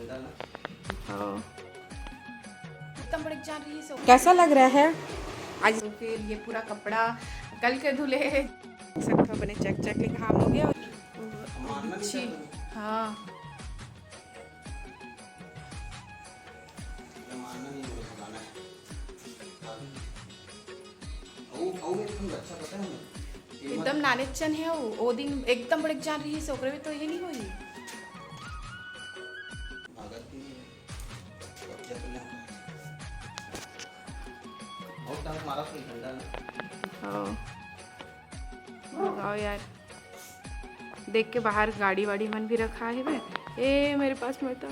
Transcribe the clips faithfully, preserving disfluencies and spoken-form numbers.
हाँ। एकदम बड़े जान रही है। कैसा लग रहा है आज? तो फिर ये पूरा कपड़ा कल के धुले है। सकता बने चक चक ले घाम हो गया। अच्छी। हाँ। एकदम नानेचन है वो, वो दिन एकदम बड़े जान रही है, ओकरे में तो ये नहीं होई। हाँ। लगाओ यार, देख के बाहर गाड़ी वाड़ी मन भी रखा है बे। ए, मेरे पास मत आओ।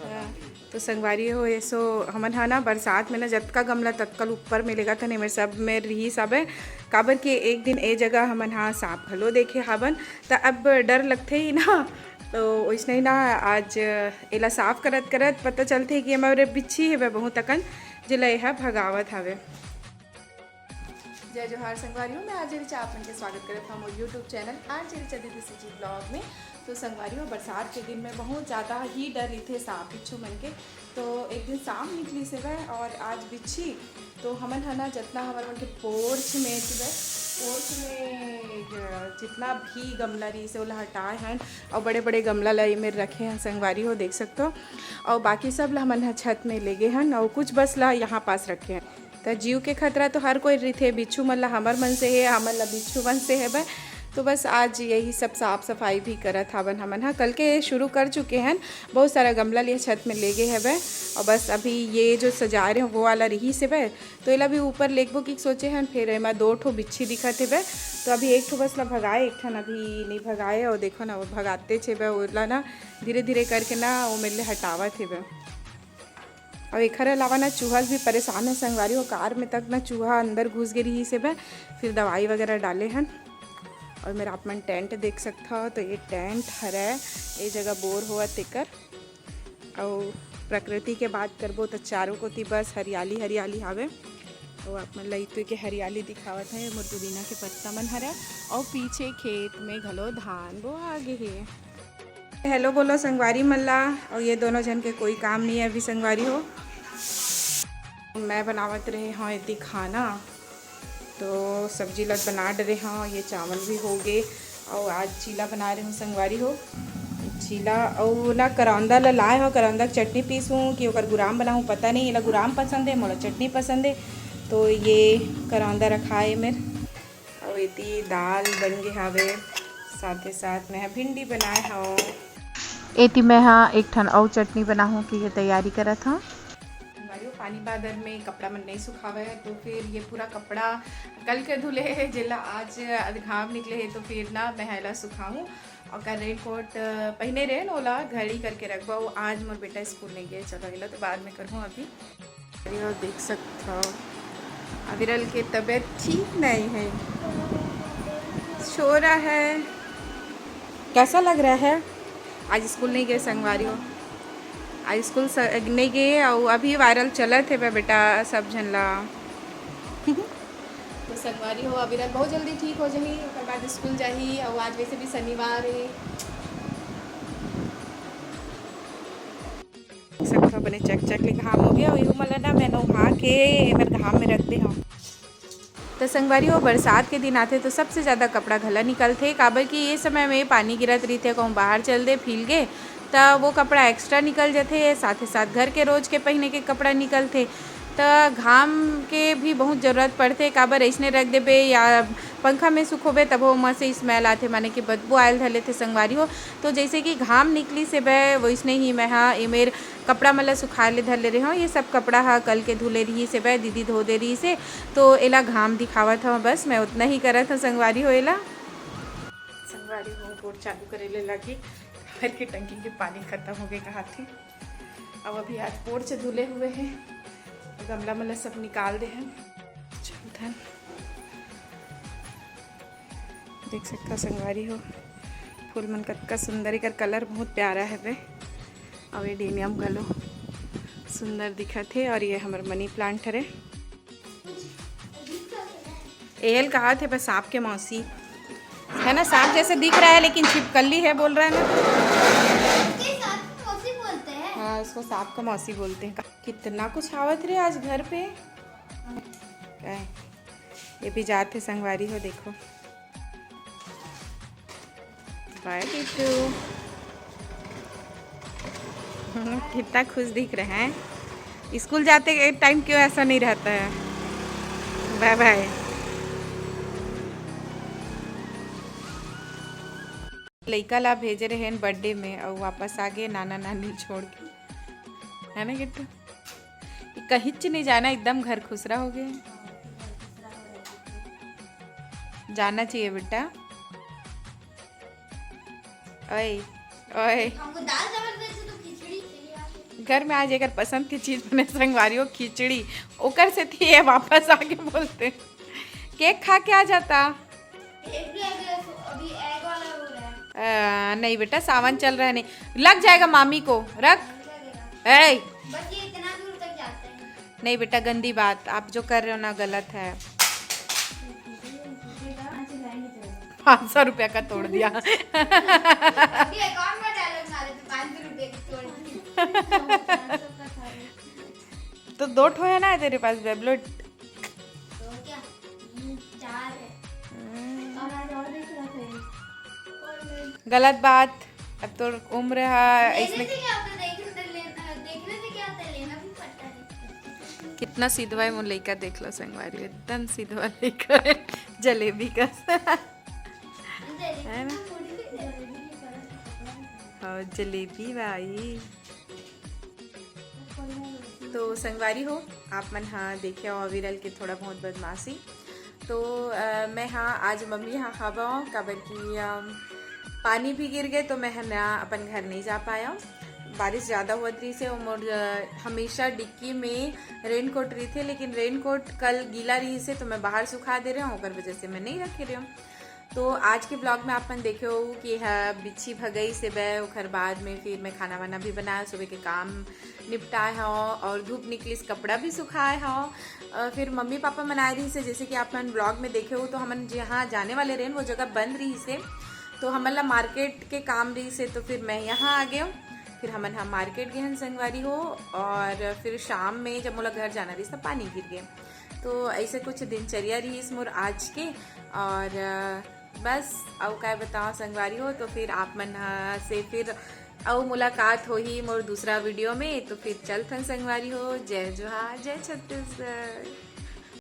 हाँ, तो संगवारी हो, ये सो हमन हा ना बरसात में ना जतका गमला ततका ल ऊपर में लेगत हन, एमेर सब में रिहिस हबे, काबर कि एक दिन ए जगह हमन हा सांप घलो देखे हाबन, त अब डर लगथे ही ना। तो वैसने ही ना, आज एला साफ करत करत पता चलथे कि एमा रे बिच्छी हेबे बहुत अकन, जेला एहा भगावत हवे। जय जोहार संगवारी हो, मैं आरजे रिचा आप मन के स्वागत करत हूँ मोर YouTube चैनल आरजे रिचा दीदी सीजी ब्लॉग में। तो संगवारी हो, बरसात के दिन में बहुत ज़्यादा ही डर रहिथे सांप बिच्छू मन के। तो एक दिन सांप निकलिस हेवय और आज बिच्छी। तो हमन ह ना, जतना हमर मन के पोर्च में, पोर्च में ज-, जितना भी गमला रहिस हे, ओला हटाए हन और बड़े बड़े गमला ला एमेर रखे हन संगवारी हो, देख सकथो। और बाकी सब ला हमन ह छत में लेगे हन और कुछ बस ला यहाँ पास रखे हन। त जीव के खतरा तो हर कोई रहिथे, बिच्छू मन ला हमर मन से हे, हमन ला बिच्छू मन से हेबे। तो बस आज यही सब साफ सफाई भी करत हावन हमन ह। कल के शुरू कर चुके हन, बहुत सारा गमला लिए छत में लेगे हेबे। और बस अभी ये जो सजाए रहे वो वाला रहिस हेबे, तो एला भी ऊपर लेगबो कि सोचे हन। फिर एमा दो ठो बिच्छी दिखत हेबे, तो अभी एक ठो बस ला भगाए, एक ठन अभी नहीं भगाए। और देखो ना, वो भगाते छेबे, ओला ना धीरे धीरे करके ना वो मेरे ले हटावत हेबे। अउ एखर अलावा ना चूहा से भी परेशान है संगवारी हो, कार में तक ना चूहा अंदर घुस गे रहिस हेबे, फिर दवाई वगैरह डाले हन। और मेरा आप मन टेंट देख सकत हव, तो ये टेंट हरय, ये जगह बोर होवत तेकर। अउ प्रकृति के बात करबो तो चारों कोती बस हरियाली हरियाली हावे। अउ आप मन ला इतु के हरियाली दिखावत है, मोर पुदीना के पत्ता मन हरय, अउ पीछे खेत में घलो धान बोआ गे हे। हेलो बोलो संगवारी मन ला। और ये दोनों झन के कोई काम नहीं है अभी संगवारी हो। मैं बनावत रहे हूँ इतनी खाना, तो सब्जी लग बना डरे हूँ। ये चावल भी हो गए और आज चीला बना रहे हूँ संगवारी हो। चीला और ना करौंदा ला लाए हूँ, करौंदा की चटनी पीसूँ कि ओकर गुराम बनाऊँ, पता नहीं, एला गुराम पसंद है, मोला चटनी पसंद है। तो ये करौंदा रखा है मेर। अउ एती दाल बन गे हावे, साथे साथ मैं ह भिंडी बनाए हव। एती मैं ह एक ठन अउ चटनी बनाहूँ के ये तैयारी करत हव। संगवारी हो, पानी बादर में कपड़ा मन नहीं सुखावे, तो फिर ये पूरा कपड़ा कल के धुले हे, जेला आज घाम निकले हे, तो फिर ना मैं ह एला सुखाहूँ। और कल रेनकोट, अ, पहिने रहे न, ओला घड़ी करके रखबो। आज मोर बेटा स्कूल नहीं गए, चलो एला तो बाद में करहूँ अभी। अरे, और देख सकत हव, अविरल के तबीयत ठीक नहीं है, सो रहा है। कैसा लग रहा है? आज स्कूल नहीं गए संगवारी हो, आज स्कूल स-, नहीं गए। और अभी वायरल चलत हे बे-, बेटा, सब झन ला। तो संगवारी हो, अविरल बहुत जल्दी ठीक हो जाही, ओकर बाद स्कूल जाही। और आज वैसे भी शनिवार है। सकथव बने चक चक ले घाम हो गया, इहू मन ला ना मैं नहा के एमर घाम में रख दे हव। तो संगवारी हो, बरसात के दिन आथे तो सबसे ज़्यादा कपड़ा घला निकलथे, काबर कि ये समय में पानी गिरत रहिथे, कहूँ बाहर चल दे, भील गे, त वो कपड़ा एक्स्ट्रा निकल जथे, साथे साथ घर के रोज के पहिने के कपड़ा निकलथे। त घाम के भी बहुत जरूरत पड़थे, काबर अइसने रख देबे या पंखा में सुखोबे, तभो ओमा से स्मेल आथे, माने कि बदबू आयल धर लेथे संगवारी हो। तो जैसे कि घाम निकलिस हेबे, वैसने ही मैं हा एमेर कपड़ा मन ला सुखाए ले धर ले रहे हव। ये सब कपड़ा हा कल के धुले रहिस हेबे, दीदी धो दे रहिस हे, तो एला घाम दिखावत हव। बस मैं उतना ही करत हव संगवारी हो। एला संगवारी हो, बोर चालू करे ले लगी, घर के टंकी के पानी खत्म हो गए कहा थे। अब अभी आज पोर्च धुले हुए हैं, गमला मला सब निकाल दे हैं। चलथन, देख सकता संगवारी हो, फूल मन कतका सुंदर, एकर कलर बहुत प्यारा है बे। अउ एडेनियम घलो सुंदर दिखत हे। और ये हमर मनी प्लांट हरे, एहल कहा थे बस सांप के मौसी। है ना, सांप जैसे दिख रहा है लेकिन छिपकली है, बोल रहा है ना। उसके साथ मौसी बोलते हैं। हाँ, उसको सांप का मौसी बोलते हैं। कितना कुछ आवत रे आज घर पे। क्या है? ये भी जात है संगवारी हो, देखो। बाय टिट्टू। कितना खुश दिख रहे हैं। स्कूल जाते टाइम क्यों ऐसा नहीं रहता है? बाय बाय। लइका ला भेजे रहे बर्थडे में और वापस आ गए नाना नानी छोड़ के, है ना टिट्टू? कहीं नहीं जाना, एकदम घर खुसरा हो गए। जाना चाहिए बेटा। ओए, ओए। हमको दाल चावल दे दे तो खिचड़ी चाहिए। घर में आज एकर पसंद की चीज बने संगवारी हो, खिचड़ी। ओकर से थी ये वापस आके बोलते, केक खा के आ जाता। एक भी अभी अभी एग वाला हो रहा है। आ, नहीं बेटा, सावन चल रहा है, नहीं लग जाएगा मामी को। रख। ए, बस ये इतना दूर तक जाता है। नहीं बेटा, गंदी बात आप जो कर रहे हो ना, गलत है। पाँच सौ रुपया का तोड़ दिया। अभी अकाउंट में डायलॉग मारे तो पाँच सौ रुपये की तोड़ दी। तो दो ठो है ना तेरे पास बेबलोट। तो क्या? हम्म, चार है। और आज और देख रहा था ये। गलत बात। अब तो उम्र है लेने इसमें। से क्या होता है? देखने से लेना, देखने से क्या होता है? लेना भी पड़ता है। कितना सीधवा है वो लइका, देख लो संगवारी, एकदम सीधवा लइका है। जलेबी का। जलेबी है ना? तो थोड़ी सी जलेबी की तरह से पकड़ा है। और जलेबी भाई। तो संगवारी हो, आप मन हाँ देखे हो अविरल के थोड़ा बहुत बदमाशी। तो अ, मैं हाँ आज मम्मी यहाँ हवा हूँ, काबर कि अम, पानी भी गिर गए तो मैं है ना अपन घर नहीं जा पाया हूँ। बारिश ज़्यादा हुआ रही से और मोर अ, हमेशा डिक्की में रेनकोट रही थे, लेकिन रेनकोट कल गीला रही से तो मैं बाहर सुखा दे रहे हूँ, ओकर वजह से मैं नहीं रखे रहे हूँ। तो आज के ब्लॉग में आप मन देखे हो कि यह बिच्छी भगई से बे, ओकर बाद में फिर मैं खाना वाना भी बनाया, सुबह के काम निपटाए हो और धूप निकलिस, कपड़ा भी सुखाए हो। अ, फिर मम्मी पापा मन आए रही से, जैसे कि आप मन ब्लॉग में देखे हो, तो हमन जहाँ जाने वाले रहेन वो जगह बंद रही से, तो हमन ला मार्केट के काम रही से, तो फिर मैं यहाँ आ गए हूँ। फिर हमन हा मार्केट गए हन संगवारी हो, और फिर शाम में जब मोला घर जाना रही तो पानी गिर गए। तो ऐसे कुछ दिनचर्या रही मोर आज के। और अ, बस अउ काय बताओ संगवारी हो, तो फिर आप मन ह से फिर अउ मुलाकात होही मोर दूसरा वीडियो में। तो फिर चलथन संगवारी हो, जय जोहार, जय छत्तीसगढ़।